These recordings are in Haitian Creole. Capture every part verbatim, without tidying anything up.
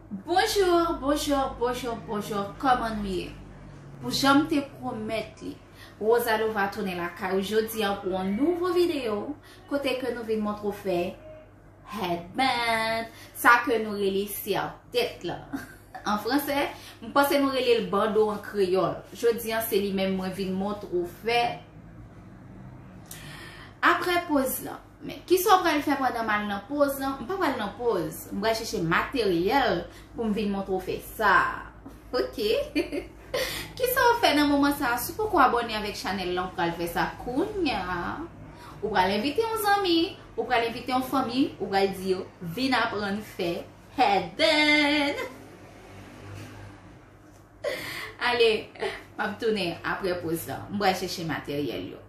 Bonjou, bonjou, bonjou, bonjou, kòman nou ye? Pou jan m te pwomèt li, Rosalova tounen lakay ou jodi an pou yon nouvo videyo, kote ke nou vin montre w fè headband, sa ke nou rele sètèt la. An fransè, m panse nou rele l bando an kreyòl. Jodi an, se li menm mwen vin montre w fè. Apre poz lan, men kisa w pral fè pandan m al nan poz lan? M pa pral nan poz. M pral chèche materyèl pou m vin montre w fè sa. Ok. Kisa w fè nan moman sa a? Si w poko abòne avèk chanèl lan, w pral fè sa kounya. Ou pral envite yon zanmi, ou pral envite yon fanmi, ou pral di yo, vin aprann fè headband. Ale, m ap tounen apre poz lan. M pral chèche materyèl yo.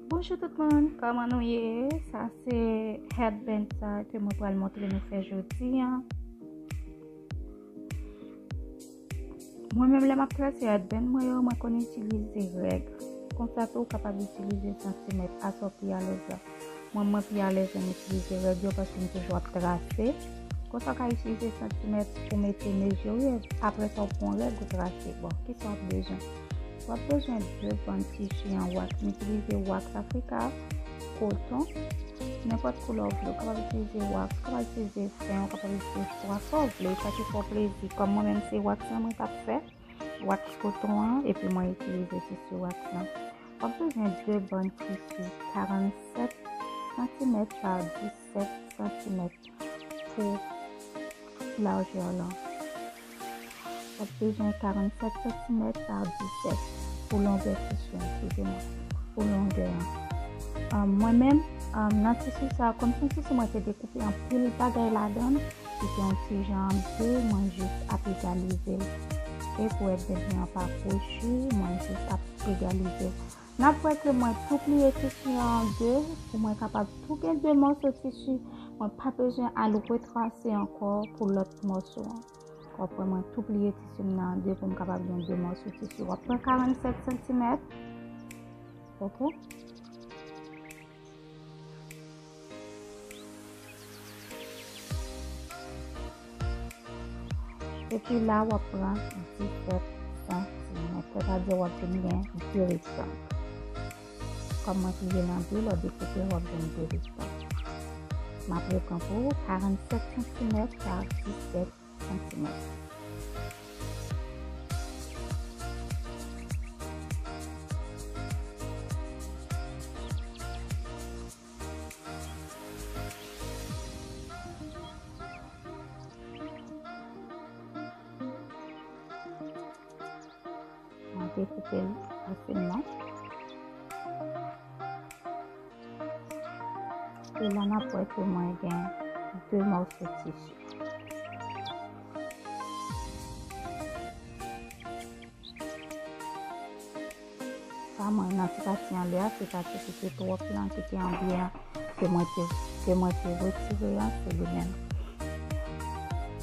Bonjou tout moun, kòman nou ye? Sa se headband sa ke mwen pral montre nou fè jodi an. Mwen menm lè m ap trase headband mwen yo, mwen konn itilize règ. Konsa tou, ou kapab itilize santimèt, a sa w pi alèz la. Mwen, mwen pi alèz lè m itilize règ yo paske m toujou ap trase. Konsa w ka itilize santimèt pou mete mezire, apre sa w pran règ ou trase. Bon, kisa w ap bezwen? W ap bezwen de bann tisi an wax. M itilize wax Afrika, koton, nenpòt koulè w vle. Ou kapab itilize wax, ou kapab itilize fen, ou kapab itilize swa sa w vle, sa ki fè w plezi. Kòm mwen menm se wax lan mwen t ap fè, wax koton an, epi mwen itilize tisi wax lan. W ap bezwen de bann tisi karannsèt santimèt pa disèt santimèt pou lajè lan. W ap bezwen karannsèt santimèt pa disèt pou longè tisi an, eskize mwen, pou longè an. Ahn, mwen menm, ahn, nan tisi sa, kòm se yon tisi mwen te dekoupe anpil bagay ladan l, li te yon ti jan an de, mwen jis ap egalize l. E pou èt byen an pa kwochi, mwen jis ap egalize l. N ap wè ke mwen tou pliye tisi an an de, pou mwen kapab tou gen de mòso tisi. Mwen pa bezwen al retrase ankò pou lòt mòso an. W ap wè mwen tou pliye tisi m nan an de pou m kapab gen de mòso tisi. W ap pran karannsèt santimèt. Ok? Epi la, w ap pran disèt santimèt. Sètadi, w ap vin gen de rektang. Kòm mwen pliye l an de, lè w dekoupe, w ap jwenn de rektang. M ap repran pou ou, karannsèt santimèt pa disèt santimèt. Mwen dekoupe l fasilman. E la, n ap wè ke mwen gen de mòso tisi. Sa mwen nan ti pati anlè a, se pati ki te twòp lan, ki te an byen, ke mwen te, ke mwen te retire an, se li menm.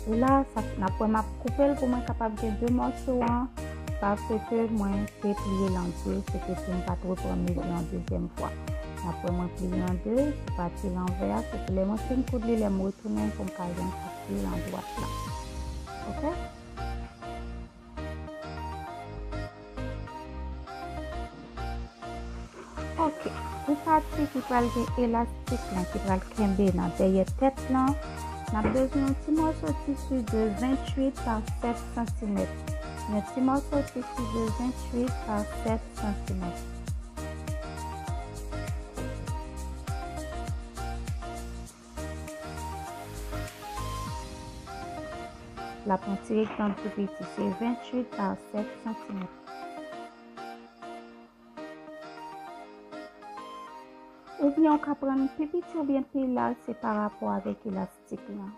E la, sa, n ap wè m ap koupe l pou mwen kapab gen de mòso an, paske mwen te pliye l an de, se te pou m pa t reprann mezi an dezyèm fwa. N ap wè mwen pliye an de, sou pati lanvè a, se pou lè mwen fin koud li, lè m retounen pou m ka jwenn pati landwat lan. Ok? Ok, pou pati ki pral gen elastik lan, ki pral kenbe nan dèyè tèt lan, n ap bezwen yon ti mòso tisi de venntuit pa sèt santimèt. Yon ti mòso tisi de venntuit pa sèt santimèt. L ap yon ti rektang tou piti, se venntuit pa sèt santimèt. Oubyen ou ka pran pi piti oubyen pi laj, se pa rapò avèk elastik lan.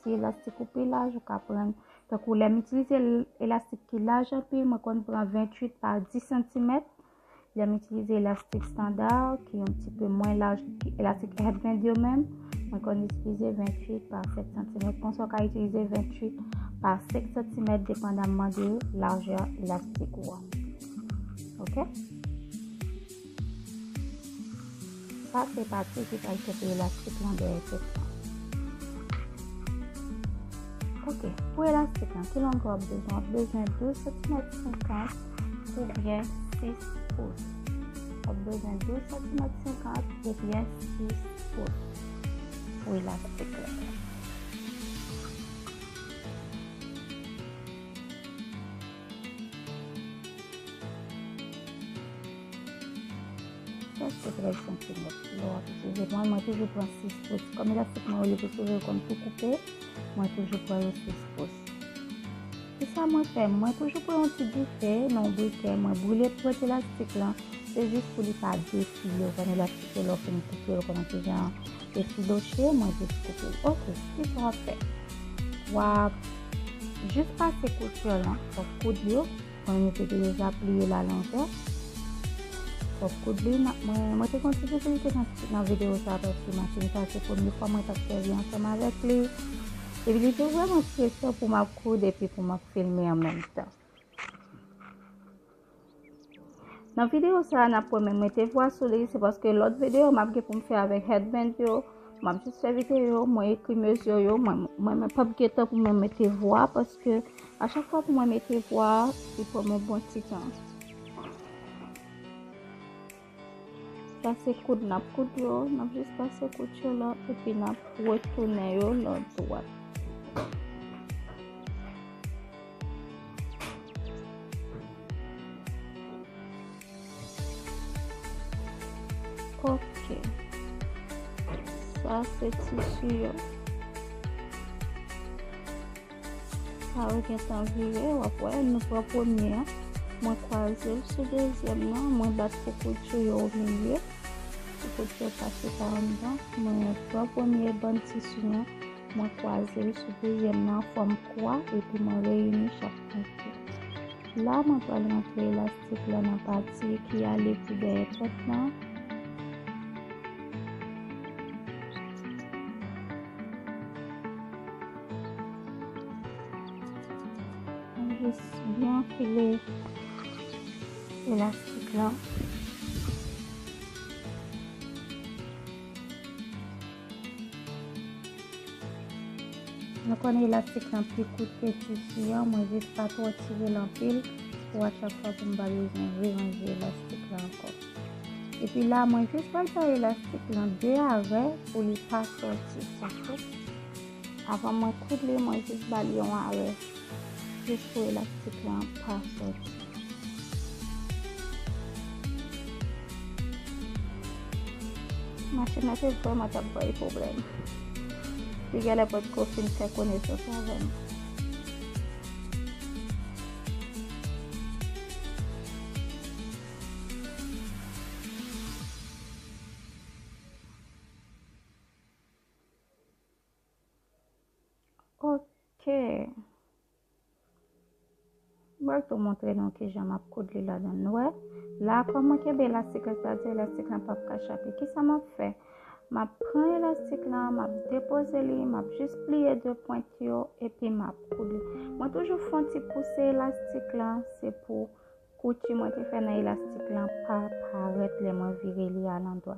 Si elastik ou pi laj, ou ka pran, tankou lè m itilize l-, elastik ki laj anpil, mwen konn pran venntuit pa dis santimèt. Lè m itilize elastik estanda, ki yon ti pe mwen laj ki elastik headband yo menm, mwen konn itilize venntuit pa sèt santimèt. Konsa, ou ka itilize venntuit pa senk santimèt, depandaman de lajè elastik ou an. Ok? Sa se pati ki pral kenbe elastik lan dèyè tèt lan. Ok, pou elastik lan, ki longè w ap bezwen? W ap bezwen douz santimèt senkant oubyen sis pous. W ap bezwen douz santimèt senkant oubyen sis pous pou elastik lan. Sa se trèz santimèt. Lè w ap itilize, mwen, mwen toujou pran sis pous. Kòm elastik mwen yo, li pou souvri kòm tou koupe, mwen toujou pran yo sis pous. Kisa mwen fè? Mwen toujou pran yon ti dife nan yon brikè, mwen brile pwent elastik lan. Se jis pou li pa defile. Ou konn elastik yo, lè w fin koupe yo, kòm ti jan efiloche, mwen jis koupe l. Ok, kisa w ap fè? W ap jis pase koutchè lan, w ap koud yo, mwen te deja pliye l alonjè. W ap koud li, nan, mwen, mwen te gen yon ti difikilte nan, nan videyo sa, paske machin sa, se premye fwa mwen t ap sèvi ansanm avèk li. Epi li te vrèman stresan pou m ap koud epi pou m ap filme an menm tan. Nan videyo sa a, n ap wè mwen mete vwa sou li, se paske lòt videyo m ap gen pou m fè avèk headband yo, m ap jis fè videyo, mwen ekri mezi yo, mwen, mwen, mwen p ap gen tan pou mwen mete vwa, paske a chak fwa pou mwen mete vwa, li pran mwen bon ti tan. Sa se koud n ap koud yo, n ap jis pase koutchè lan, epi n ap retounen yo nan dwat. Ok. Sa se tisi yo. Sa yo gentan vire, w ap wè, nou pran premye an. Mwen kwaze l sou dezyèm nan, mwen bat pou koutchè yo o milye. Pou koutchè yo pase pa anndan, mwen pran premye bann tisi an, mwen kwaze l sou dezyèm nan an fòm kwa, epi mwen reyini chak koutchè. La, mwen pral rantre elastik lan nan pati ki ale pou dèyè tèt lan. Mwen jis byen file elastik lan. Nou konnen elastik lan pi kout ke tisi an, mwen jis pa twò tire l anpil pou a chak fwa pou m pa bezwen reranje elastik lan ankò. Epi la, mwen jis pral bay elastik lan de arè pou li pa sòti, dakò? Avan mwen koud li, mwen jis ba li yon arè, jis pou elastik lan pa sòti. Machin nan te vrèman t ap bay pwoblèm. Li genlè potko fin fè konesans avè m. Ok. Mwen tou montre nou kijan m ap koud li ladan l. Nou wè? La, kòm mwen kenbe elastik la, sa vle di elastik lan p ap ka chape. Kisa m ap fè? M ap pran elastik lan, m ap depoze li, m ap jis pliye de pwent yo, epi m ap koud li. Mwen toujou fè yon ti pouse elastik lan, se pou kouti mwen te fè nan elastik lan pa parèt lè mwen vire li alandwa.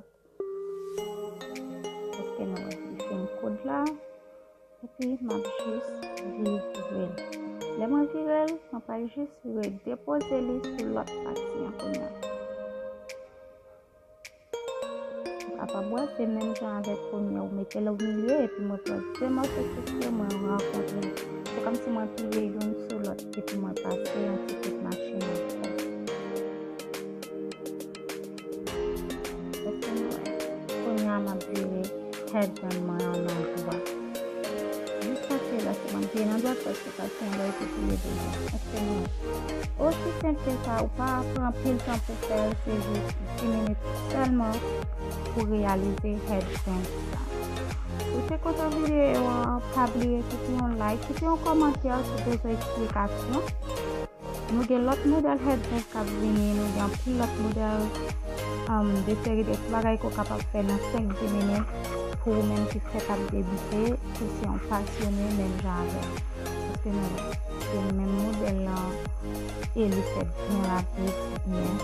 Èske nou wè li fin koud la? Epi m ap jis vire l. Lè mwen vire l, mwen pral jis redepoze li sou lòt pati an kounye a. Ou kapab wè, se menm jan avèk premye, ou mete l o milye, epi mwen pran de mòso tisi yo, mwen rankontre. Se kòmsi mwen pliye youn sou lòt, epi mwen pase yon ti kout machin ankò. Èske nou wè? Kounye a, m ap vire headband mwen an nan dwat. Jis pase la, se mwen vire nan dwat, paske pase yon lè, epi pliye devan. Èske nou wè? Osi senp ke sa, ou pa pran anpil tan pou fè l, se jis dis minit sèlman pou reyalize headband sa. Si w te kontan videyo an, pa bliye kite yon like, kite yon kòmantè si w bezwen eksplikasyon. Nou gen lòt modèl headband k ap vini, nou gen anpil lòt modèl, um, de seri de ti bagay ke w kapab fè nan senk, dis minit pou ou menm ki fèk ap debite, ki se yon pasyone menm jan avè m. Paske nou wè, se menm modèl lan e li fèt byen rapid, byen.